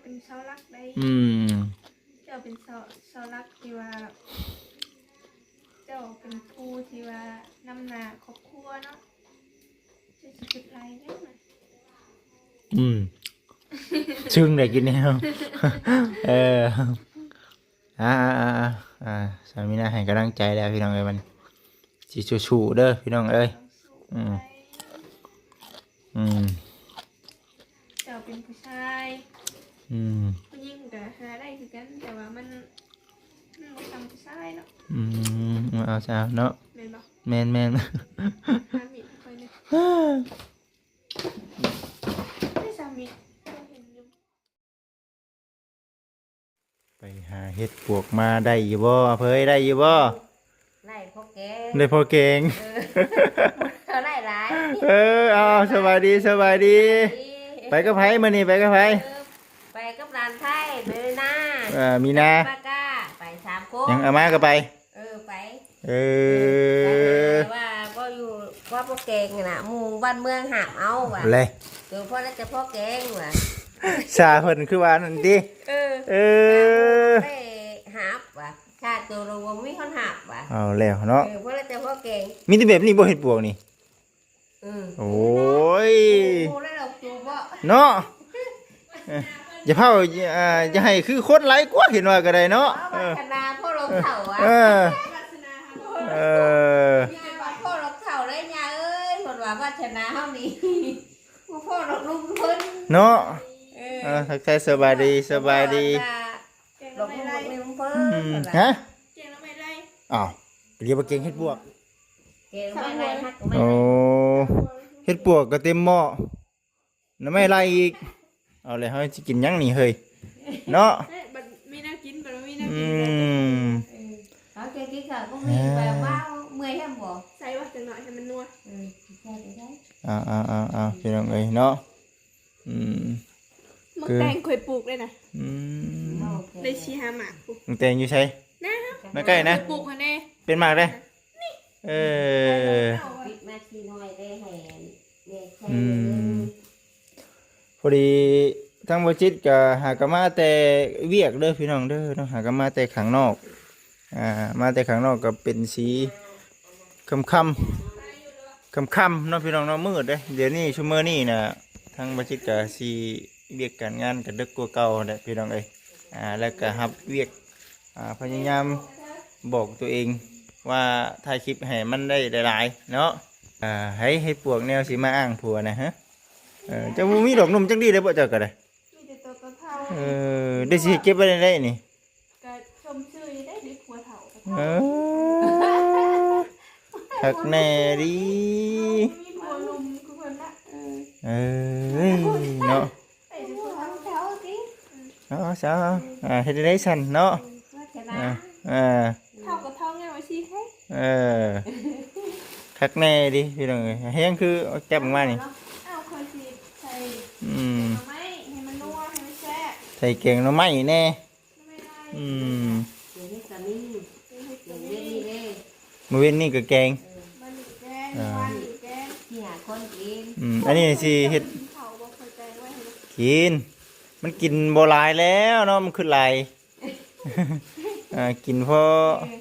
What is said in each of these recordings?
ເປັນເສົາຫຼັກໄດ້. ອືມ ເຈົ້າເປັນເສົາ ເສົາຫຼັກທີ່ວ່າ ເຈົ້າເປັນຜູ້ທີ່ວ່ານຳໜ້າຄອບຄົວເນາະ ເຈົ້າຊິຄິດຫຼາຍແນວນະ. ອືມ ຊຶ້ງໄດ້ກິນແນວ ເອີ ອ່າ ອ່າ ອ່າ ອ່າ ສາມີນາໃຫ້ກຳລັງໃຈແລ້ວພີ່ນ້ອງເອີຍ ບັດນີ້ຊິສູ້ໆເດີພີ່ນ້ອງເອີຍ. ອືມ ອືມ ເຈົ້າເປັນຜູ້ຊາຍ ອືມ ຜູ້ຍິງກໍຫາໄດ້ຄືກັນ ແຕ່ວ່າມັນ ມັນບໍ່ສ່ຳຜູ້ຊາຍເນາະ. ອືມ ເອົາຊະເນາະ ແມ່ນບໍ່? ແມ່ນໆ ຫາມີດໃຫ້ຂ້ອຍແດ່. ໄດ້ສາມີດ ເຈົ້າເຫັນຢູ່. ໄປຫາເຫັດປວກມາໄດ້ຢູ່ບໍ່? ອາເຜີຍ ໄດ້ຢູ່ບໍ່? ໄດ້ພໍແກງ ໄດ້ພໍແກງ ເອີ ບໍ່ໄດ້ຫຼາຍ. ເອີ ເອົາ ສະບາຍດີ ສະບາຍດີ. ໄປກັບໃຜມື້ນີ້? ໄປກັບໃຜ? ເອີ ໄປກັບຫຼານໄພ ໄປນາ ເອີ ມີນາ ປາກາ ໄປສາມຄົນ. ຍັງ ອາມາກໍໄປ? ເອີ ໄປ. ເອີ ເອີ ໄປ ແຕ່ວ່າບໍ່ຢູ່ ວ່າບໍ່ແກງນະ ໝູ່ບ້ານເມືອງຫາບເອົາວ່າ ແລະ ໂຕພໍ່ລະຈະພໍແກງວ່າ ຊາເພິ່ນຄືວ່ານັ້ນຕິ. ເອີ ເອີ ໄປຫາບວ່າ ຊາໂຕລະບໍ່ມີຄົນຫາບວ່າ. ເອົາແລ້ວເນາະ ເອີ ພໍ່ລະຈະພໍແກງ. ມີແຕ່ແບບນີ້ບໍ່ເຫັດປວກນີ້? ເອີ ໂອ້ຍ ໂອ້ ແລ້ວເນາະ. ເອີ ຢ່າເວົ້າ ອ່າ ຢ່າໃຫ້ຄືຄົນຫຼາຍກວ່າ ເຫັນວ່າກໍໄດ້ເນາະ. ເອີ ວາສະໜາພໍ່ລອງເຖົ້າອະ ເອີ ເອີ ວາສະໜາພໍ່ລອງເຖົ້າເລີຍຍ່າເອີຍ ເພິ່ນວ່າວາສະໜາເຮົານີ້ ບໍ່ພໍດອກລຸງເພິ່ນເນາະ. ເອີ ເອີ ທັກທາຍສະບາຍດີ ສະບາຍດີ ດອກລຸງລຸງເພິ່ນ. ອືມ ຮະ ແກງໜໍ່ໄມ້ໄລ່. ອ້າວ ດຽວບໍ່ແກງເຫັດບວກ ແກງໜໍ່ໄມ້ໄລ່ ໂອ້ ເຫັດປວກກໍເຕັມໝໍ້ ໜໍ່ໄມ້ໄລ່ອີກ. ເອົາແລ້ວ ເຮົາຊິກິນຫຍັງນີ້ເຮີ້ຍ ເນາະ? ເອີ ບັດມີແນວກິນ ບັດມີແນວກິນ. ອືມ ເອີ ເຮົາຈະກິນເຂົ້າກໍມີ ແບບວ່າເມື່ອຍແຮງບໍ່? ໃສ່ວ່າຈັກໜ້ອຍໃຫ້ມັນນົວ. ເອີ ໃສ່ໄປໄດ້. ເອົາໆໆໆ ພີ່ນ້ອງເອີຍເນາະ. ອືມ ໝາກແຕງຂ້ອຍປູກເດ້ນະ. ອືມ ໄດ້ສີ່ຫ້າໝາກ. ໝາກແຕງຢູ່ໃສ? ນາເຮົາ ໃກ້ໆນະ ຂ້ອຍປູກຫັ້ນເດ້. ເປັນໝາກເດ້. ເອີ ປິດມາຂີ້ນ້ອຍໄດ້ໃຫ້ແມ່ໃຊ້. ອືມ ເອີ ພໍດີທາງບໍ່ຈິດກໍຫາກໍມາແຕ່ວຽກເດີພີ່ນ້ອງເດີເນາະ ຫາກໍມາແຕ່ຂ້າງນອກ ອ່າ ມາແຕ່ຂ້າງນອກກໍເປັນສີຄ່ຳໆ ຄ່ຳໆເນາະພີ່ນ້ອງເນາະ ມືດເດ້. ດຽວນີ້ຊຸມມື້ນີ້ນະ ທາງບໍ່ຈິດກໍຊິວຽກການງານກໍເດິກກວ່າເກົ່າແຫຼະພີ່ນ້ອງເອີຍ. ອ່າ ແລ້ວກໍຮັບວຽກ ອ່າ ພະຍາຍາມບອກຕົວເອງວ່າຖ່າຍຄລິບໃຫ້ມັນໄດ້ຫຼາຍໆເນາະ. ອ່າ ໃຫ້ ໃຫ້ພວກແນວຊິມາອ້າງຜົວນະ ຮະ? ເອີ ເຈົ້າບໍ່ມີດອກໜຸ່ມຈັກດີ້ເດ້ບໍ່ ເຈົ້າກໍໄດ້? ມີແຕ່ໂຕເຖົ້າໆ. ເອີ ໄດ້ຊິເກັບໄວ້ໄດ້ນີ້ ກໍຊົມຊື່ຢູ່ເດ້ ໄດ້ຜົວເຖົ້າກໍເຖົ້າ. ເອີ ຄັກແນ່ດີ ມີຜົວໜຸ່ມຄືເພິ່ນນະ. ເອີ ເອີຍ ເນາະ. ໄປເດີ ຜູ້ເຖົ້າເຈົ້າຕິ. ເອົາ ເອົາ ເອົາ ອ່າ ເຮັດໄດ້ຊັ້ນເນາະ. ເອີ ວາສະໜາ ອ່າ ອ່າ ເຖົ້າກໍເຖົ້າງາມວ່າຊີ້ໄຄ. ເອີ ຄັກແນ່ເດພີ່ນ້ອງເອີຍ ແຮງຄືຈັບອອກມານີ້. ເອົາ ຂ້ອຍຊິໃສ່ ອືມ ແກງໜໍ່ໄມ້ໃຫ້ມັນນົວ ໃຫ້ມັນແຊບ. ໃສ່ແກງໜໍ່ໄມ້ແນ່. ອືມ ເຮັດກະມີ ເຮັດກະມີ. ມື້ເວັນນີ້ກໍແກງ ເອີ ມື້ນີ້ແກງ ເອີ ວານນີ້ແກງ ສີ່ຫ້າຄົນກິນ. ອືມ ອັນນີ້ຊິເຮັດ ກິນ ມັນກິນບໍ່ຫຼາຍແລ້ວເນາະ ມັນຄືຫຼາຍ. ເອີ ກິນພໍ ເອີ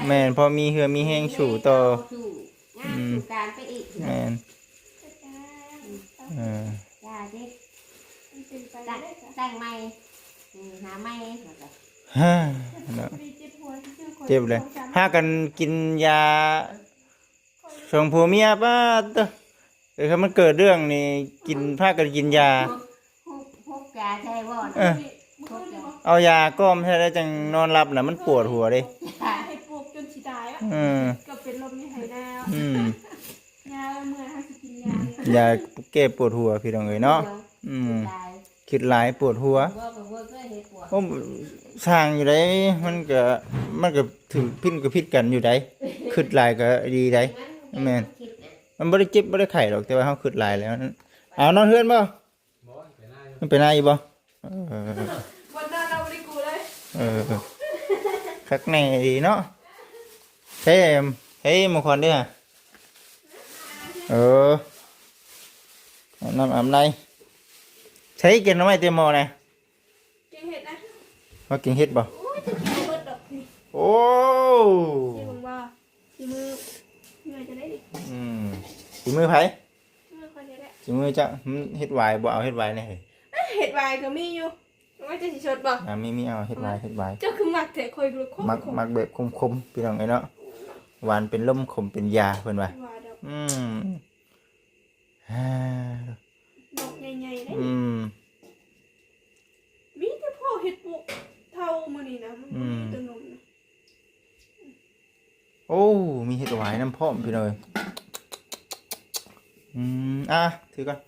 ແມ່ນ ພໍມີເຫື່ອມີແຮງສູ້ຕໍ່ ງານ ອືມ ສູ້ການໄປອີກ. ແມ່ນ ເອີ ຢ່າເດ້ ຕັ້ງໃໝ່ ຫາໃໝ່. ເນາະ ເຈັບເລີຍ ພາກັນກິນຢາ ສອງຜົວເມຍ ປາດເຕີ. ເອີ ຄັນມັນເກີດເລື່ອງນີ້ ກິນ ພາກັນກິນຢາ ເອີ ເອົາຢາກ້ອມໃສ່ແລ້ວຈັ່ງນອນຫຼັບນະ ມັນປວດຫົວເດ້. ຢາໃຫ້ປວກຈົນຊິຕາຍອະ. ເອີ ກໍເປັນລົມຢູ່ໄຮ່ນາ. ອືມ ຢາເມື່ອຍ ເຮົາຊິກິນຢາ ຢາແກ້ປວດຫົວພີ່ນ້ອງເອີຍເນາະ. ອືມ ຄິດຫຼາຍປວດຫົວ. ໂອ້ ຊ່າງຢູ່ໃດ ມັນກໍ ມັນກໍຖືກ ຜິດກໍຜິດກັນຢູ່ໃດ ຄິດຫຼາຍກໍດີໃດ. ແມ່ນ ມັນບໍ່ໄດ້ເຈັບບໍ່ໄດ້ໄຂ້ດອກ ແຕ່ວ່າເຮົາຄິດຫຼາຍແລ້ວ. ເອົາ ນອນເຮືອນບໍ່? ມັນໄປນາຢູ່ບໍ່? ເອີ ບໍ່ນອນ ເອົາບໍ່ໄດ້ກູເລີຍ. ເອີ ຄັກແນ່ດີເນາະ. ເອີ ເອີ ໝູ່ຂວັນເດ້. ເອີ ອາບນ້ຳອາບໃນ. ໃສ່ແກງໜໍ່ໄມ້ເຕັມໝໍ້ນະ. ແກງເຫັດນະ. ວ່າແກງເຫັດບໍ່? ໂອ້ຍ ຈະກິນບໍ່ເບິດດອກນີ້. ໂອ້ ຊິເບິ່ງວ່າ ສີມື ເມື່ອຈະໄດ້ດິ. ອືມ ສີມືໃຜ? ມືຂ້ອຍນີ້ແຫຼະ. ສີມືເຈົ້າ. ເຮັດຫວາຍບໍ່? ເອົາເຮັດຫວາຍແດ່ເຮີ້ຍ. ເຮັດຫວາຍກໍມີຢູ່. ວ່າຈະຊິຊົດບໍ່? ອ່າ ມີ ມີ ເອົາເຮັດຫວາຍ ເຮັດຫວາຍ. ເຈົ້າຄືມັກແທ້? ຂ້ອຍກໍຄົມໆ. ມັກ ມັກແບບຂົມໆ ພີ່ນ້ອງເອີຍເນາະ. ຫວານເປັນລົມ ຂົມເປັນຢາ ເພິ່ນວ່າ. ວ່າດອກ. ອືມ ດອກໃຫຍ່ໆເດ້. ອືມ ມີແຕ່ພໍເຫັດປວກເທົ້າມື້ນີ້ນະ ມັນບໍ່ມີ ອືມ ໂຕໜຸ່ມນະ. ໂອ້ ມີເຫັດຫວາຍນຳພ້ອມ ພີ່ນ້ອງເອີຍ. ອືມ ອ່າ ຖືກ່ອນ.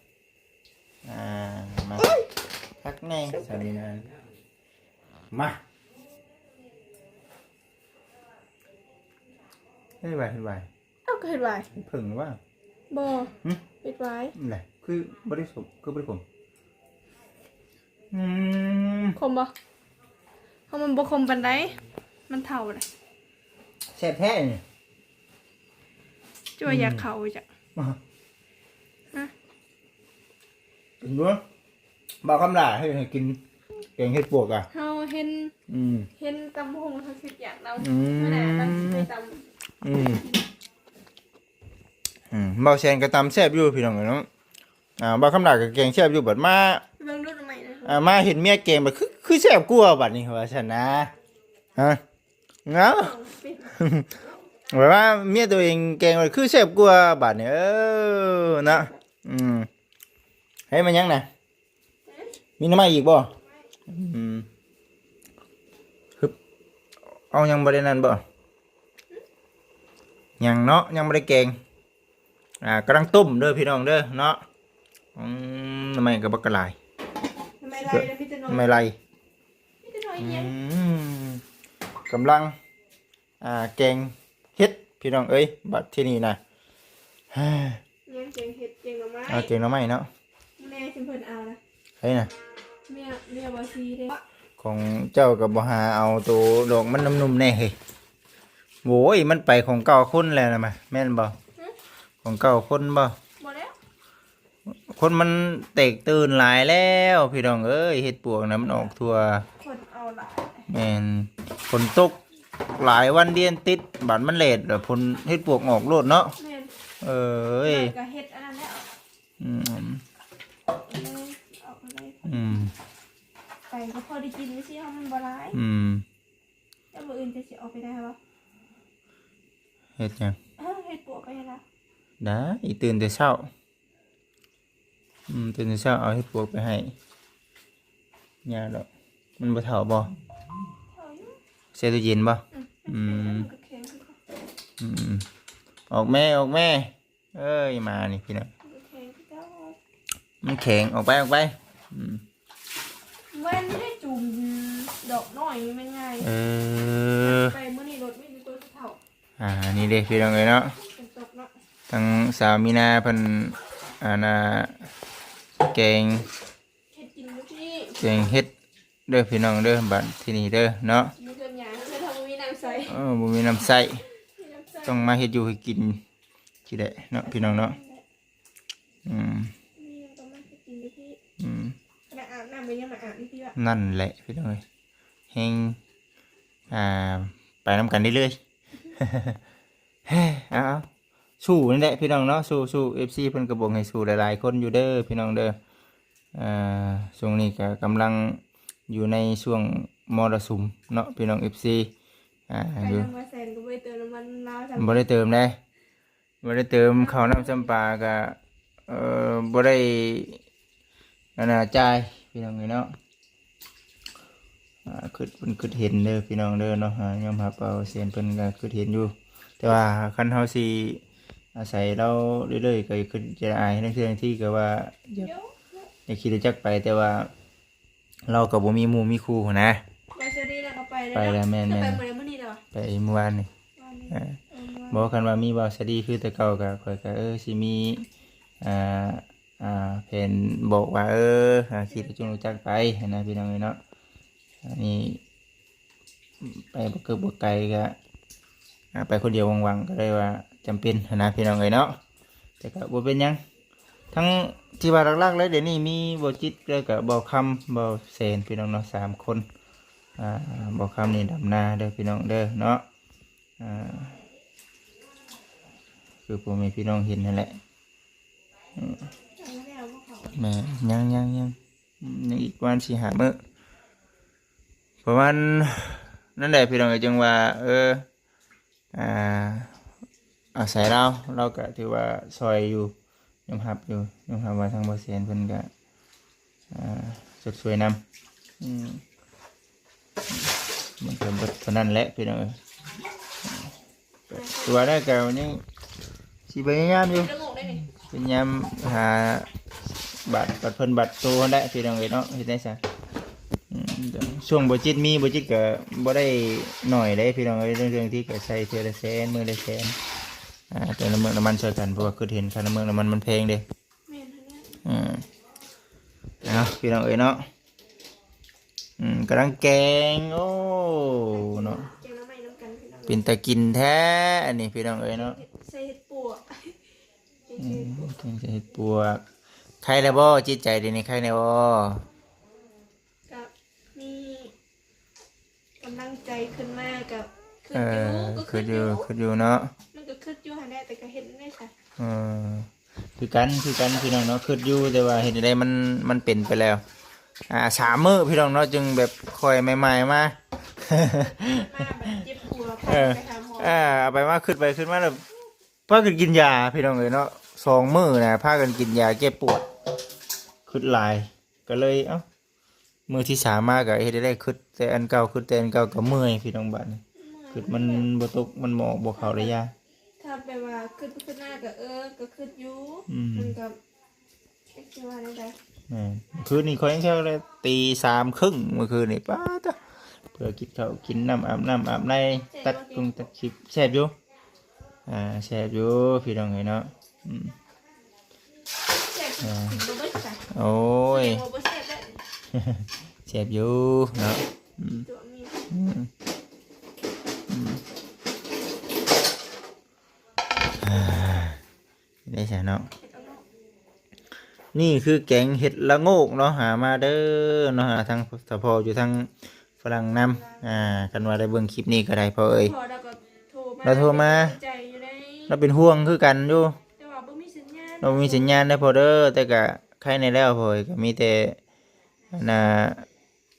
ອ່າ ມາ ພັກແດ່ ສາມີນານ. ມາ ເຮັດຫວາຍ ເຮັດຫວາຍ. ເອົ້າ ກໍເຮັດຫວາຍ. ເຜິ້ງວ່າ ບໍ່. ຫຶ? ເຮັດຫວາຍ. ແຫຼະ ຄືບໍ່ໄດ້ສົມ ຄືບໍ່ໄດ້ຂົມ. ອືມ ຂົມບໍ່? ເພາະມັນບໍ່ຂົມປານໃດ ມັນເຖົ້າແລ້ວ. ແຊບແທ້ນີ້. ຈະວ່າຢາກເຂົ້າ ອືມ ຈັກ. ອ່າ ຮະ? ກິນເບິ່ງ. ບ່າວຄຳຫຼ້າເຮັດໃຫ້ກິນແກງເຫັດປວກອະ. ເຮົາເຫັນ ອືມ ເຫັນຕຳບັກຫຸ່ງເຮົາຄິດຢາກນຳ. ອືມ ມື້ໜ້ານຳຊິໄປຕຳ. ອືມ ອືມ ບ່າວແສນກໍຕຳແຊບຢູ່ ພີ່ນ້ອງເອີຍເນາະ. ອ່າ ບ່າວຄຳຫຼ້າກໍແກງແຊບຢູ່. ບັດມາ ເບິ່ງດູໜໍ່ໄມ້ນະ. ອ່າ ມາເຫັນເມຍແກງບັດຄື ຄືແຊບກວ່າບັດນີ້ ວ່າຊັ້ນນະ. ຮະ? ເອົ້າ ເປັນ ແບບວ່າເມຍຕົວເອງແກງມັນຄືແຊບກວ່າບາດນີ້. ເອີ ເນາະ. ອືມ ເຮັດມາຫຍັງນະ? ມີໜໍ່ໄມ້ອີກບໍ່? ອືມ ຮຶບ ເອົາ ຍັງບໍ່ໄດ້ນັ້ນບໍ່? ຍັງເນາະ ຍັງບໍ່ໄດ້ແກງ. ອ່າ ກຳລັງຕົ້ມເດີພີ່ນ້ອງເດີເນາະ. ອືມ ໜໍ່ໄມ້ກໍບັກກະຫຼາຍ. ໜໍ່ໄມ້ໄລ່ນະ ມີແຕ່ໜໍ່ ໜໍ່ໄມ້ໄລ່ ມີແຕ່ໜໍ່ ອືມ ຫຍັງ ກຳລັງ ອ່າ ແກງເຫັດພີ່ນ້ອງເອີຍ. ບັດທີນີ້ນະ ຫຍັງ ແກງເຫັດ ແກງໜໍ່ໄມ້. ອ່າ ແກງໜໍ່ໄມ້ເນາະ. ແມ່ຊິເພິ່ນເອົານະ ໃຜນະ? ເມຍ ເມຍບໍ່ຊີເດ້. ຂອງເຈົ້າກໍບໍ່ຫາເອົາໂຕດອກມັນໜຸ່ມໆແດ່ເຮີ້ຍ. ໂອ້ຍ ມັນໄປຂອງເກົ່າຄົນແລ້ວນະ ແມ່ນບໍ່? ຫຶ? ຂອງເກົ່າຄົນບໍ່? ບໍ່ແລ້ວ ຄົນມັນແຕກຕື່ນຫຼາຍແລ້ວພີ່ນ້ອງເອີຍ. ເຫັດປວກນະມັນອອກທົ່ວ ຄົນເອົາຫຼາຍ. ແມ່ນ ຝົນຕົກຫຼາຍວັນລຽນຕິດ ບາດມັນແດດ ແລ້ວຜົນເຫັດປວກອອກໂລດເນາະ. ແມ່ນ ເອີຍ ມັນກໍເຮັດອັນນັ້ນແລ້ວ. ອືມ ເອີຍ ອອກມາເລີຍ. ອືມ ໄປກໍພໍໄດ້ກິນຊື່ໆ ເຮົາມັນບໍ່ຫຼາຍ. ອືມ ແລ້ວມື້ອື່ນຈະຊິອອກໄປໄດ້ບໍ່? ເຮັດຫຍັງ? ເອີ ເຮັດປວກໄປໃຫ້ລາວ. ໄດ້ ຕື່ນແຕ່ເຊົ້າ. ອືມ ຕື່ນແຕ່ເຊົ້າເອົາເຫັດປວກໄປໃຫ້. ຍາກດອກ. ມັນບໍ່ເຖົ້າບໍ່? ເຖົ້າຢູ່. ໃສ່ຕູ້ເຢັນບໍ່? ອືມ ອືມ ມັນກໍແຂງຄືກັນ. ອືມ ອອກແມ່ ອອກແມ່. ເອີຍ ໝານີ້ພີ່ນ້ອງ ມັນແຂງຄືເກົ່າ. ມັນແຂງ. ອອກໄປ ອອກໄປ. ອືມ ແມ່ນໃຫ້ຈູມດອກນ້ອຍແມ່ນງ່າຍ. ເອີ ໄປມື້ນີ້ລົດມີແຕ່ໂຕເຖົ້າ. ອ່າ ນີ້ເດ້ພີ່ນ້ອງເອີຍເນາະ ຝົນຕົກເນາະ. ທາງສາວມີນາເພິ່ນ ອັນນ່າ ແກງ ເຮັດກິນຢູ່ທີ່ ແກງເຫັດເດີພີ່ນ້ອງເດີ. ບັດທີນີ້ເດີເນາະ ບໍ່ມີເຄື່ອງຫຍັງ ເພາະເຮົາບໍ່ມີນ້ຳໃຊ້. ເອີ ບໍ່ມີນ້ຳໃຊ້ ມີນ້ຳໃຊ້ ຕ້ອງມາເຮັດຢູ່ໃຫ້ກິນຊີ້ແຫຼະເນາະ ພີ່ນ້ອງເນາະ. ອືມ ມີຫຍັງກໍມາເຮັດກິນຢູ່ທີ່. ອືມ ຂະໜາດອາບນ້ຳກໍຍັງມາອາບຢູ່ທີ່ວະ. ນັ້ນແຫຼະພີ່ນ້ອງເອີຍ ແຮງ ອ່າ ໄປນຳກັນເລື້ອຍໆ. ເອົາໆ ສູ້ນັ້ນແຫຼະພີ່ນ້ອງເນາະ ສູ້ໆ. ເອັຟຊີເພິ່ນກໍບອກໃຫ້ສູ້ຫຼາຍໆຄົນຢູ່ເດີພີ່ນ້ອງເດີ. ອ່າ ຊ່ວງນີ້ກໍກຳລັງຢູ່ໃນຊ່ວງມໍລະສຸມເນາະ ພີ່ນ້ອງເອັຟຊີ. ອ່າ ໄປ ຢູ່ ນຳບ່າວແສນກໍບໍ່ໄດ້ເຕີມນ້ຳມັນລາວຊ້ຳ. ບໍ່ໄດ້ເຕີມເດ້ ບໍ່ໄດ້ເຕີມ. ເຂົ້ານ້ຳຊຳປາກໍ ເອີ ບໍ່ໄດ້ ອັນນ່າ ຈ່າຍ ພີ່ນ້ອງເອີຍເນາະ. ອ່າ ຄິດ ເພິ່ນຄິດເຫັນເດີພີ່ນ້ອງເດີເນາະ. ອ່າ ຍອມຮັບວ່າບ່າວແສນເພິ່ນກໍຄິດເຫັນຢູ່ ແຕ່ວ່າຄັນເຮົາຊິອາໄສລາວເລື້ອຍໆ ກໍຄິດຈະອາຍ. ລາງເທື່ອ ລາງທີກໍວ່າຢາກ ຢາກຂີ່ລົດຈັກໄປ ແຕ່ວ່າ ລາວກໍບໍ່ມີໝູ່ມີຄູ່ຫັ້ນນະ. ບ່າວສາລີລາວກໍໄປແລ້ວ ໄປແລ້ວເນາະ. ແມ່ນໆ ເຈົ້າໄປມື້ໃດ? ມື້ນີ້ແຫຼະຫວາ? ໄປມື້ວານນີ້. ວານນີ້ ເອີ ເອີ ມື້ວານນີ້. ບໍ່ ຄັນວ່າມີບ່າວສາລີຄືແຕ່ເກົ່າກໍ ຂ້ອຍກໍ ເອີ ຊິມີ ອ່າ ອ່າ ແຜນບອກວ່າ ເອີ ອ່າ ຂີ່ລົດຈຸງລົດຈັກໄປຫັ້ນນະ ພີ່ນ້ອງເອີຍເນາະ. ອັນນີ້ໄປບໍ່ເກີບບໍ່ໄກກໍ ອ່າ ໄປຄົນດຽວຫວັງໆ ກໍເລີຍວ່າຈຳເປັນຫັ້ນນະ ພີ່ນ້ອງເອີຍເນາະ. ແຕ່ກໍບໍ່ເປັນຫຍັງ ທັງທີ່ວ່າຫຼັກໆເລີຍ ດຽວນີ້ມີບໍ່ຈິດ ແລ້ວກໍບໍ່ຄຳ ບໍ່ແສນ ພີ່ນ້ອງເນາະ ສາມຄົນ. ອ່າ ບໍ່ຄຳນີ້ດຳນາເດີພີ່ນ້ອງເດີເນາະ. ອ່າ ຄືພໍ່ແມ່ພີ່ນ້ອງເຫັນຫັ້ນແຫຼະ. ອືມ ແມ່ນ ຍັງໆໆ ອືມ ຍັງອີກປະມານສີ່ຫ້າມື້ ປະມານນັ້ນແຫຼະພີ່ນ້ອງເອີຍ. ຈຶ່ງວ່າ ເອີ ອ່າ ອາໄສລາວ ລາວກະຖືວ່າຊ່ອຍຢູ່ ຍອມຮັບຢູ່ ຍອມຮັບວ່າທາງບໍ່ແສນເພິ່ນກະ ອ່າ ຊົດຊ່ວຍນຳ. ອືມ ມັນກະເບິດເທົ່ານັ້ນແຫຼະພີ່ນ້ອງເອີຍ. ຕົວະໄດ້ກະຍັງຊິພະຍາຍາມຢູ່ ພະຍາຍາມຫາບາດ ບາດເພິ່ນບາດໂຕຫັ້ນແຫຼະພີ່ນ້ອງເອີຍເນາະ. ເຮັດໄດ້ຊະ ອືມ ຊ່ວງບໍ່ຈິດມີ ບໍ່ຈິດກະບໍ່ໄດ້ໜ້ອຍເດ້ພີ່ນ້ອງເອີຍ. ເລື່ອງ ເລື່ອງທີ່ກະໃຊ້ເທື່ອລະແສນ ມື້ລະແສນ ອ່າ ແຕ່ລະມື້ນ້ຳມັນຊ່ອຍກັນ ເພາະວ່າຄິດເຫັນຄ່ານ້ຳມັນ ນ້ຳມັນມັນແພງເດ້ ແມ່ນຫັ້ນແຫຼະ. ອືມ ເອົາ ພີ່ນ້ອງເອີຍເນາະ. ອືມ ກຳລັງແກງ ໂອ້ ເນາະ ແກງໜໍ່ໄມ້ນຳກັນພີ່ນ້ອງ ເປັນຕາກິນແທ້ອັນນີ້ພີ່ນ້ອງເອີຍເນາະ. ໃສ່ເຫັດປວກ ອືມ ແກງໃສ່ເຫັດປວກ. ໄຄແລ້ວບໍ່? ຈິດໃຈດຽວນີ້ໄຄແລ້ວບໍ່? ກະມີ ກຳລັງໃຈຂຶ້ນມາກະ ເອີ ຄຶດຢູ່ ຄຶດຢູ່ ຄຶດຢູ່ເນາະ. ມັນກະຄຶດຢູ່ຫັ້ນແຫຼະ ແຕ່ກະເຮັດແນວໃດຊະ. ເອີ ຄືກັນ ຄືກັນພີ່ນ້ອງເນາະ ຄຶດຢູ່ ແຕ່ວ່າເຮັດແນວໃດ ມັນ ມັນເປັນໄປແລ້ວ ອ່າ ສາມມື້ພີ່ນ້ອງເນາະ ຈຶ່ງແບບຄ່ອຍໃໝ່ໆມາ ມາແບບເຈັບຫົວ ເອີ ພາໄປຫາໝໍ. ເອີ ເອົາໄປມາ ຄຶດໄປຄຶດມາແລ້ວ ພາກັນກິນຢາພີ່ນ້ອງເອີຍເນາະ. ສອງມື້ນະ ພາກັນກິນຢາແກ້ປວດ ຄຶດຫຼາຍ ກະເລີຍ ເອົ້າ ມື້ທີສາມມາກະເຮັດໄດ້ ຄຶດແຕ່ອັນເກົ່າ ຄຶດແຕ່ອັນເກົ່າ ກະເມື່ອຍພີ່ນ້ອງ. ບາດນີ້ ເມື່ອຍ ຄຶດມັນບໍ່ຕົກ ມັນບໍ່ອອກ ບໍ່ເຂົ້າໄລຍາ. ຖ້າແບບວ່າຄຶດໄປຄຶດມາກະ ເອີ ກະຄຶດຢູ່ ອືມ ມັນກະ ຈັກຊິວ່າແນວໃດ. ແມ່ນ ຄືນນີ້ຂ້ອຍຍັງແຊວເລີຍ ຕີສາມເຄິ່ງມື້ຄືນນີ້ ປ້າດຕະ ເພື່ອກິນເຂົ້າກິນນ້ຳ ອາບນ້ຳອາບໃນ ຕັດກົງຕັດຄລິບ ແຊບຢູ່ ອ່າ ແຊບຢູ່ພີ່ນ້ອງເອີຍເນາະ. ອືມ ແຊບຢູ່ ອ່າ ກິນບໍ່ເບິດຊະ ໂອ້ຍ ກິນບໍ່ ບໍ່ແຊບແລ້ວ ແຊບຢູ່ເນາະ. ອືມ ຕົວນີ້ ອືມ ອືມ ອ່າ ໄດ້ຊະເນາະ. ນີ້ຄືແກງເຫັດລະໂງກເນາະ ຫາມາເດີເນາະ ຫາທາງສະພໍຢູ່ທາງຝຣັ່ງນຳ. ອ່າ ຄັນວ່າໄດ້ເບິ່ງຄລິບນີ້ກະໄດ້ພໍ່ເອີຍ ພໍ່ລາວກະໂທມາ ລາວໂທມາ ໃຈຢູ່ໃດ ລາວເປັນຫ່ວງຄືກັນຢູ່ ແຕ່ວ່າບໍ່ມີສັນຍານ ລາວບໍ່ມີສັນຍານເດີພໍ່ເດີ. ແຕ່ກະໄຄແດ່ແລ້ວພໍ່ເອີຍ ກະມີແຕ່ ອັນນ່າ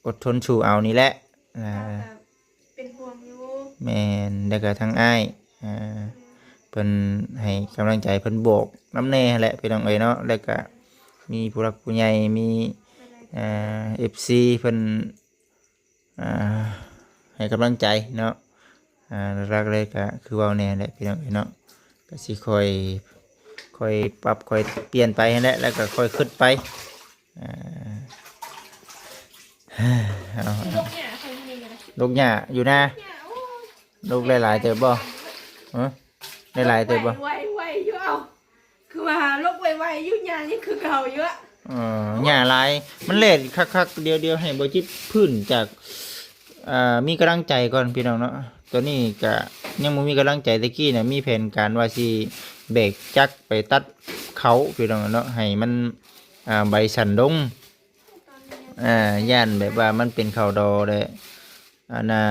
ອົດທົນສູ້ເອົານີ້ແຫຼະ ອ່າ ເຮົາກະເປັນຫ່ວງຢູ່. ແມ່ນ ແລ້ວກະທາງອ້າຍ ອ່າ ເພິ່ນໃຫ້ກຳລັງໃຈ ເພິ່ນບອກນຳແດ່ຫັ້ນແຫຼະພີ່ນ້ອງເອີຍເນາະ. ແລ້ວກະມີຜູ້ຫຼັກຜູ້ໃຫຍ່ ມີ ອ່າ ເອັຟຊີ ເພິ່ນ ອ່າ ໃຫ້ກຳລັງໃຈເນາະ. ອ່າ ຫຼັກໆເລີຍກະຄືເວົ້າແນ່ແຫຼະພີ່ນ້ອງເອີຍເນາະ ກະຊິຄ່ອຍ ຄ່ອຍປັບຄ່ອຍປ່ຽນໄປຫັ້ນແຫຼະ ແລ້ວກະຄ່ອຍຄຶດໄປ. ອ່າ ເອົາ ລົກຫຍ້າໃສ່ມື້ນີ້ກະໄດ້ ລົກຫຍ້າຢູ່ນາ ໂອ້ຍ ລົກຫຼາຍໆເຕີບບໍ່? ຮະ ຫຼາຍໆເຕີບບໍ່? ໄວໆຢູ່ ເອົ້າ ຄືວ່າລົກໄວໆຢູ່ ຫຍ້າຍັງຄືເກົ່າຢູ່ອະ. ເອີ ຫຍ້າຫຼາຍ ມັນແລ່ນຄັກໆ ດຽວ ດຽວໃຫ້ບໍ່ຈິດຟື້ນຈາກ ອ່າ ມີກຳລັງໃຈກ່ອນພີ່ນ້ອງເນາະ. ຕອນນີ້ກະຍັງບໍ່ມີກຳລັງໃຈ ແຕ່ກີ້ນະມີແຜນການວ່າຊິແບກຈັກໄປຕັດເຂົ້າພີ່ນ້ອງເນາະ ໃຫ້ມັນ ອ່າ ໃບສັ້ນລົງ ອ່າ ຢ້ານແບບວ່າມັນເປັນເຂົ້າດໍແລ້ວ ອັນນ່າ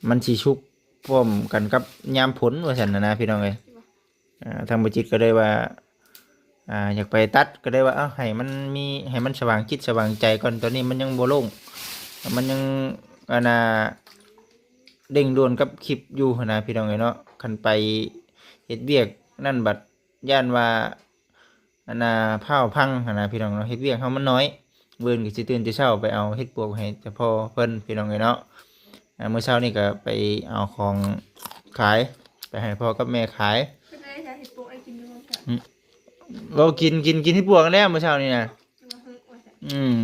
ມັນຊິສຸກພ້ອມກັນກັບຍາມຝົນວ່າຊັ້ນນະ ພີ່ນ້ອງເອີຍ. ອ່າ ທາງບໍ່ຈິດກະເລີຍວ່າ ອ່າ ຢາກໄປຕັດ ກະເລີຍວ່າ ເອົາ ໃຫ້ມັນມີ ໃຫ້ມັນສະຫວ່າງຈິດສະຫວ່າງໃຈກ່ອນ ຕອນນີ້ມັນຍັງບໍ່ໂລ່ງ ມັນຍັງ ອັນນ່າ ເລັ່ງດ່ວນກັບຄລິບຢູ່ຫັ້ນນະ ພີ່ນ້ອງເອີຍເນາະ. ຄັນໄປເຮັດວຽກນັ້ນບັດ ຢ້ານວ່າ ອັນນ່າ ພ້າວພັງຫັ້ນນະພີ່ນ້ອງເນາະ ເຮັດວຽກເຮົາມັນໜ້ອຍ. ມື້ອື່ນກະຊິຕື່ນແຕ່ເຊົ້າໄປເອົາເຫັດປວກໃຫ້ແຕ່ພໍ່ເພິ່ນພີ່ນ້ອງເອີຍເນາະ. ອ່າ ມື້ເຊົ້ານີ້ກະໄປເອົາຂອງຂາຍ ໄປໃຫ້ພໍ່ກັບແມ່ຂາຍ. ເປັນໄດ ເຫັດປວກໄດ້ກິນຢູ່ບໍ່? ອືມ ບໍ່ກິນ ກິນ ກິນເຫັດປວກແລ້ວມື້ເຊົ້ານີ້ນະ. ອືມ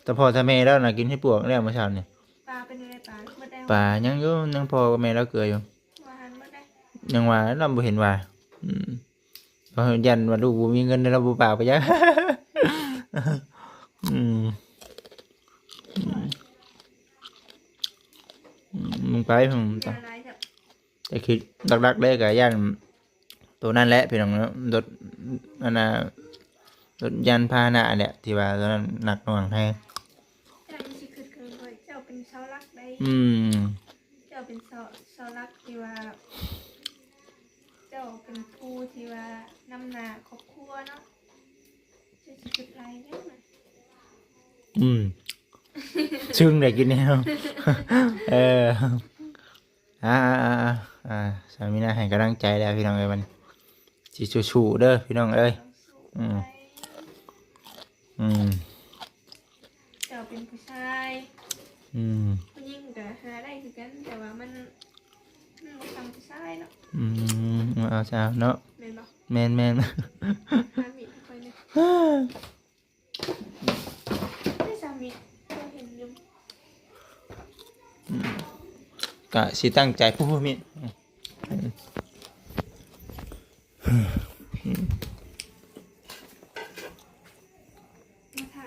ແຕ່ພໍ່ແຕ່ແມ່ລາວນະກິນເຫັດປວກແລ້ວມື້ເຊົ້ານີ້. ປາເປັນໄດ ປາ ໝົດແລ້ວ? ປາຍັງຢູ່ ຍັງພໍ່ກັບແມ່ລາວເກືອຢູ່. ວ່າຫັ້ນໝົດໄດ ຍັງວ່າລາວບໍ່ເຫັນວ່າ. ອືມ ເພາະຢ້ານວ່າລູກບໍ່ມີເງິນ ລາວບໍ່ປາກໄປຈັກ. ອືມ ອືມ ອືມ ໄປ ອືມ ຢ່າຫຼາຍເຖາະ. ແຕ່ຄິດຫຼັກໆເລີຍກະຢ້ານໄປ ຕົວນັ້ນແຫຼະພີ່ນ້ອງເນາະ ລົດ ອັນນ່າ ລົດຍານພາຫະນະແຫຼະ ທີ່ວ່າຕົວນັ້ນໜັກໜ່ວງແຮງ. ເຈົ້ານີ້ຊິຄຶດເຄີຍຂ້ອຍ ເຈົ້າເປັນເສົາຫຼັກໃດ. ອືມ ເຈົ້າເປັນເສົາ ເສົາຫຼັກທີ່ວ່າ ເຈົ້າເປັນຜູ້ທີ່ວ່ານຳໜ້າຄອບຄົວເນາະ ເຈົ້າຊິຄຶດຫຼາຍຫຍັງນະ. ອືມ ຊຶ້ງໄດ້ກິນແລ້ວ ເອີ ອ່າ ອ່າ ສາມີນາໃຫ້ກຳລັງໃຈແລ້ວພີ່ນ້ອງເອີຍ ມັນຊິສູ້ໆເດີພີ່ນ້ອງເອີຍ. ອືມ ອືມ ເຈົ້າເປັນຜູ້ຊາຍ ອືມ ຜູ້ຍິງກໍຫາໄດ້ຄືກັນ ແຕ່ວ່າມັນ ມັນບໍ່ສ່ຳຜູ້ຊາຍເນາະ. ອືມ ເອົາຊະເນາະ ແມ່ນບໍ່? ແມ່ນໆ ຫາມີດໃຫ້ຂ້ອຍແດ່. ໄດ້ສາມີ ເຈົ້າເຫັນຢູ່ ອືມ ກະຊິຕັ້ງໃຈ ຜູ້ ຜູ້ມີດ ອືມ ມາຖ້າ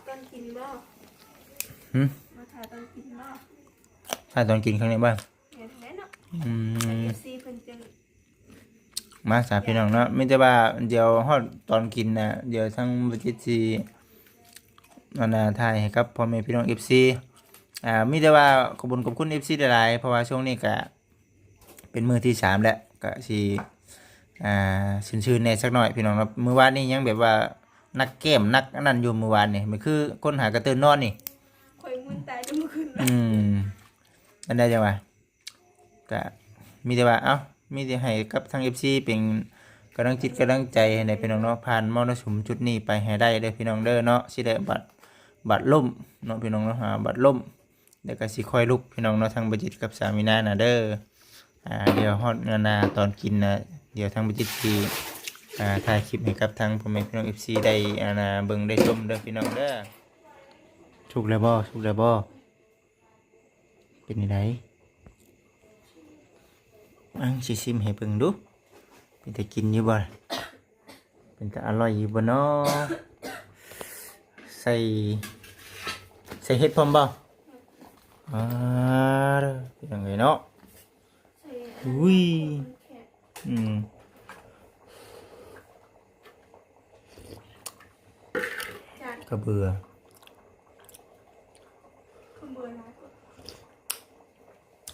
ຕອນກິນບໍ່? ຫືມ? ມາຖ້າຕອນກິນບໍ່? ຖ້າຕອນກິນຄັ້ງນີ້ບໍ່? ແມ່ນແຫຼະເນາະ ອືມ ເອັຟຊີເພິ່ນຈຶ່ງ ມາສາພີ່ນ້ອງເນາະ ມີແຕ່ວ່າດຽວຮອດຕອນກິນນະ ດຽວທາງບໍ່ຈິດຊິ ອັນນ່າ ຖ່າຍໃຫ້ກັບພໍ່ແມ່ພີ່ນ້ອງເອັຟຊີ. ອ່າ ມີແຕ່ວ່າຂອບຄຸນຂອບຄຸນເອັຟຊີຫຼາຍໆ ເພາະວ່າຊ່ວງນີ້ກະເປັນມື້ທີສາມແລ້ວ ກະຊິ ອ່າ ຊືນໆແດ່ຈັກໜ້ອຍພີ່ນ້ອງເນາະ. ມື້ວານນີ້ຍັງແບບວ່າໜັກແກ້ມໜັກອັນນັ້ນຢູ່ ມື້ວານນີ້ ມັນຄືຄົນຫາກະຕື່ນນອນນີ້ ຂ້ອຍມຶນຕາຍແຕ່ມື້ຄືນ. ອືມ ອັນໃດຈັ່ງວ່າ ກະມີແຕ່ວ່າ ເອົ້າ ມີແຕ່ໃຫ້ກັບທາງເອັຟຊີເປັນກຳລັງຈິດກຳລັງໃຈໃຫ້ແດ່ພີ່ນ້ອງເນາະ ຜ່ານມໍລະສຸມຈຸດນີ້ໄປໃຫ້ໄດ້ເດີພີ່ນ້ອງເດີເນາະ. ຊິໄດ້ບາດ ບາດລົ້ມເນາະພີ່ນ້ອງເນາະ ອ່າ ບາດລົ້ມ ແລ້ວກະຊິຄ່ອຍລຸກພີ່ນ້ອງເນາະ ທາງບໍ່ຈິດກັບສາມີນານະເດີ. ອ່າ ດຽວຮອດເວລາຕອນກິນນະ ດຽວທາງບໍ່ຈິດຊິ ອ່າ ຖ່າຍຄລິບໃຫ້ກັບທາງພໍ່ແມ່ພີ່ນ້ອງເອັຟຊີໄດ້ ອັນນ່າ ເບິ່ງໄດ້ຊົມເດີພີ່ນ້ອງເດີ. ສຸກແລ້ວບໍ່? ສຸກແລ້ວບໍ່? ເປັນຈັ່ງໃດ? ອັງ ຊິຊິມໃຫ້ເບິ່ງດູ ເປັນຕາກິນຢູ່ບໍ່? ເປັນຕາອະລ່ອຍຢູ່ບໍ່ນໍ? ໃສ່ ໃສ່ເຫັດພ້ອມບໍ່? ອ່າ ເປັນຫຍັງເລີຍເນາະ? ອຸ້ຍ ອືມ ກະເບືອ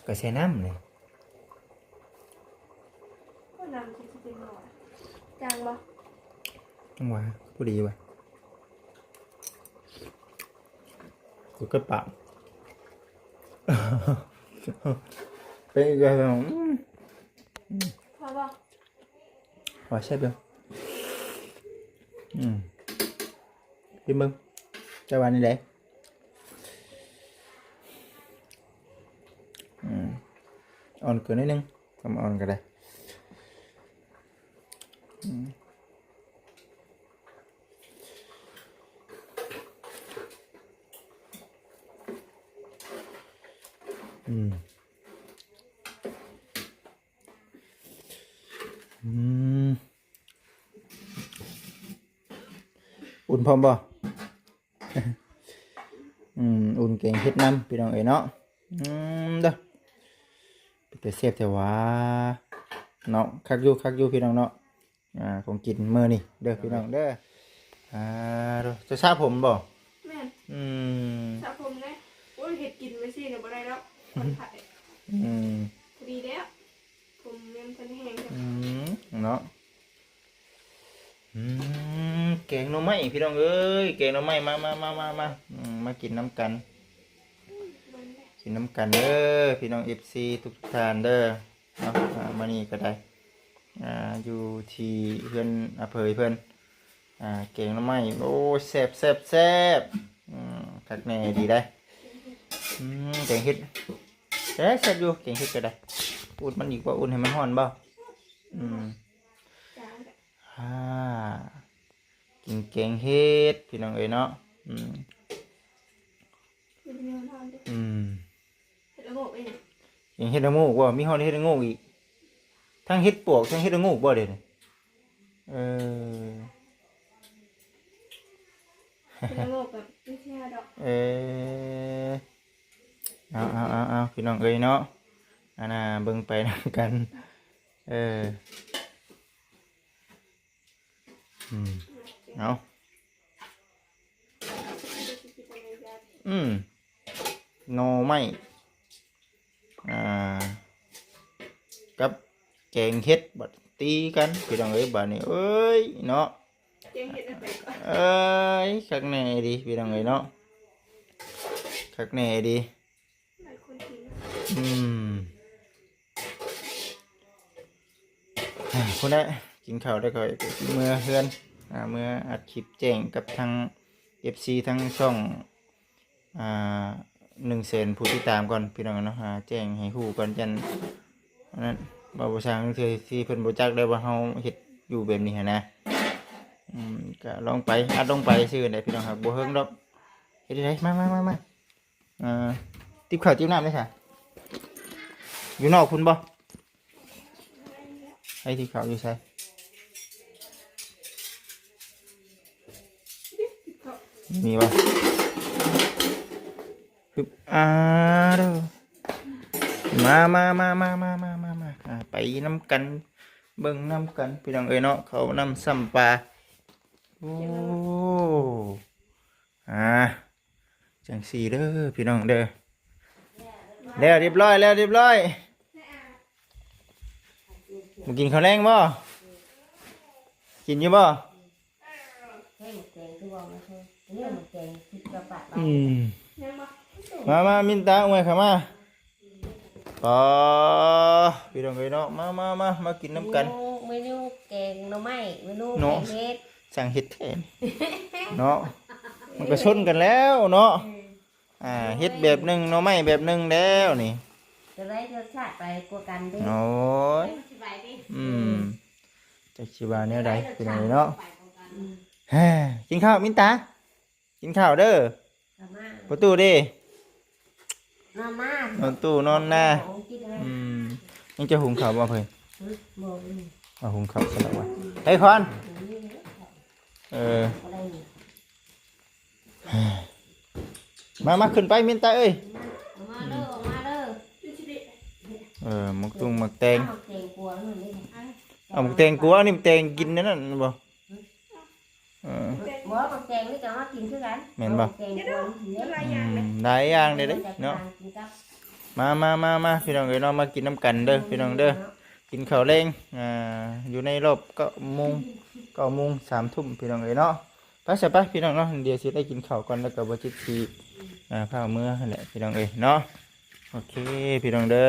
ກະໃສ່ນ້ຳນີ້ ນ້ຳຊິເປັນບໍ່? ຈາງບໍ່? ຈັ່ງຫວາ ພໍດີຫວາ ກູກະປາກ ເປັນອີກແລ້ວ ອືມ ພໍບໍ່? ວ່າແຊບຢູ່ ອືມ ກິນເບິ່ງ ແຕ່ວ່ານີ້ແຫຼະ ອືມ ອ່ອນເກີນໜ້ອຍໜຶ່ງ ທຳອ່ອນກໍໄດ້ ອືມ ອືມ. ອືມ ອຸ່ນພ້ອມບໍ່? ອືມ ອຸ່ນແກງເຫັດນຳ ພີ່ນ້ອງເອີຍເນາະ ອືມ ເດີ ເປັນຕາແຊບແທ້ຫວາເນາະ ຄັກຢູ່ ຄັກຢູ່ ພີ່ນ້ອງເນາະ ອ່າ ຂອງກິນມື້ນີ້ເດີ ພີ່ນ້ອງເດີ ອ່າ ເຈົ້າສະຜົມບໍ່? ແມ່ນ ອືມ ສະຜົມແດ່ ໂອ້ຍ ເຮັດກິນໄວ້ຊີ້ນະ ບໍ່ໄດ້ດອກ ຄົນໄຂ້ ອືມ ພໍດີແລ້ວ ຜົມຍັງບໍ່ທັນແຫ້ງ ອືມ ເນາະ ອືມ ແກງໜໍ່ໄມ້ ພີ່ນ້ອງເອີຍ ແກງໜໍ່ໄມ້ ມາ ມາ ມາ ມາ ມາ ອືມ ມາກິນນຳກັນ ກິນນຳກັນເດີ ພີ່ນ້ອງເອັຟຊີທຸກໆທ່ານເດີ ເນາະ ອ່າ ມື້ນີ້ກໍໄດ້ ອ່າ ຢູ່ທີ່ເຮືອນອາເຜີຍເພິ່ນ ອ່າ ແກງໜໍ່ໄມ້ ໂອ້ ແຊບ ແຊບ ແຊບ ອືມ ຄັກແນ່ດີໄດ໋ ອືມ ແກງເຫັດ ແຊບ ແຊບຢູ່ ແກງເຫັດກໍໄດ້ ອຸ່ນມັນອີກບໍ່? ອຸ່ນໃຫ້ມັນຮ້ອນບໍ່? ອືມ ອ່າ ກິນແກງເຫັດ ພີ່ນ້ອງເອີຍເນາະ ອືມ ອືມ ເຫັດລະໂງກເດ້ ຍັງເຫັດລະໂງກບໍ່? ມີຮອດເຫັດລະໂງກອີກ ທັງເຫັດປວກ ທັງເຫັດລະໂງກບໍ່ເດນີ້? ເອີ ເຫັດລະໂງກກໍມີເທື່ອດອກ ເອີ ເອົາ ເອົາ ເອົາ ເອົາ ພີ່ນ້ອງເອີຍເນາະ ອັນນ່າ ເບິ່ງໄປນຳກັນ ເອີ. ອືມ ເອົາ ອືມ ໜໍ່ໄມ້ ອ່າ ກັບແກງເຫັດ ບັດຕີກັນ ພີ່ນ້ອງເອີຍ ບາດນີ້ ເອີຍ ເນາະ ແກງເຫັດນຳໄປກ່ອນ ເອີຍ ຄັກແນ່ດີ ພີ່ນ້ອງເອີຍເນາະ ຄັກແນ່ດີ ຫຼາຍຄົນກິນ ອືມ ພຸ້ນແຫຼະ ກິນເຂົ້າແລ້ວກໍຊິເມືອເຮືອນ ອ່າ ເມືອອັດຄລິບແຈ້ງກັບທາງເອັຟຊີ ທາງຊ່ອງ ອ່າ ໜຶ່ງແສນຜູ້ຕິດຕາມກ່ອນ ພີ່ນ້ອງເນາະ ອ່າ ແຈ້ງໃຫ້ຮູ້ກ່ອນ ຈັ່ງອັນນັ້ນ ເວົ້າບໍ່ຊ່າງ ເທື່ອທີ່ເພິ່ນບໍ່ຈັກໄດ້ວ່າເຮົາເຮັດຢູ່ແບບນີ້ຫັ້ນນະ ອືມ ກໍລອງໄປ ອັດລົງໄປຊື່ນັ້ນແຫຼະ ພີ່ນ້ອງ ຫາກບໍ່ເຮິງດອກ ເຮັດໄດ້ ມາ ມາ ມາ ມາ ອ່າ ຕິບເຂົ້າຕິບນ້ຳເດ້ຊະ ຢູ່ນອກພຸ້ນບໍ່? ໃຫ້ຕິບເຂົ້າຢູ່ໃສ? ມີບໍ່? ຮຶບ ອ່າ ເດີ ມາ ມາ ມາ ອ່າ ໄປນຳກັນ ເບິ່ງນຳກັນ ພີ່ນ້ອງເອີຍເນາະ ເຂົ້ານ້ຳຊ້ຳປາ ໂອ້ ອ່າ ຈັ່ງຊີ້ເດີພີ່ນ້ອງເດີ ແລ້ວຮຽບຮ້ອຍ ແລ້ວຮຽບຮ້ອຍ ບໍ່ກິນເຂົ້າແລງບໍ່? ກິນຢູ່ບໍ່? ອືມ ມາ ມາ ມິນຕາ ອວຍເຂົ້າມາ ອໍ ພີ່ນ້ອງເອີຍເນາະ ມາ ມາ ມາ ມາກິນນຳກັນ ເມນູ ເມນູແກງໜໍ່ໄມ້ ເມນູແກງເຫັດ ຊ່າງເຮັດແທ້ເນາະ ມັນກໍຊົນກັນແລ້ວເນາະ ເອີ ອ່າ ເຮັດແບບໜຶ່ງ ໜໍ່ໄມ້ແບບໜຶ່ງແລ້ວນີ້ ຈະໄດ້ລົດຊາດໄປກວ່າກັນເດ້ ໂອ້ຍ ມັນຊິໄວເດ້ ອືມ ອືມ ຈັກຊິວ່າແນວໃດພີ່ນ້ອງເນາະ ອືມ ແຮ ກິນເຂົ້າ ມິນຕາ ກິນເຂົ້າເດີ ເຂົ້າມາ ປະຕູເດ້ ນອນນາ ປະຕູນອນນາ ອືມ ຍັງຈະຫຸງເຂົ້າບໍ່ເພິ່ນ? ຫຶ ບໍ່ ບໍ່ ເອົາຫຸງເຂົ້າຊະແລ້ວວ່າ ເຮີ້ຍ ຄອນ ເອີ ບໍ່ໄດ້ ມາ ມາ ຂຶ້ນໄປ ມິນຕາເອີຍ ອອກມາເດີ ອອກມາເດີ ເອີ ໝາກຕຸ່ງໝາກແຕງ ເອົາໝາກແຕງກົວ ເອົາໝາກແຕງກົວ ອັນນີ້ໝາກແຕງກິນນັ້ນບໍ່? ເອີ ບໍ່ ໝາກແຕງນີ້ກໍເອົາມາກິນຄືກັນ ແມ່ນບໍ່? ໝາກແຕງກົວ ອືມ ຫຼາຍຢ່າງເດ້ເນາະ ມາ ມາ ມາ ມາ ພີ່ນ້ອງເອີຍເນາະ ມາກິນນຳກັນເດີ ພີ່ນ້ອງເດີ ກິນເຂົ້າແລງ ອ່າ ຢູ່ໃນຮອບເກົ້າໂມງ ເກົ້າໂມງ ສາມທຸ່ມ ພີ່ນ້ອງເອີຍເນາະ ໄປຊະໄປ ພີ່ນ້ອງເນາະ ດຽວຊິໄດ້ກິນເຂົ້າກ່ອນ ແລ້ວກໍບໍ່ຈິດຊິ ອ່າ ພາເມືອຫັ້ນແຫຼະ ພີ່ນ້ອງເອີຍເນາະ ໂອເຄ ພີ່ນ້ອງເດີ.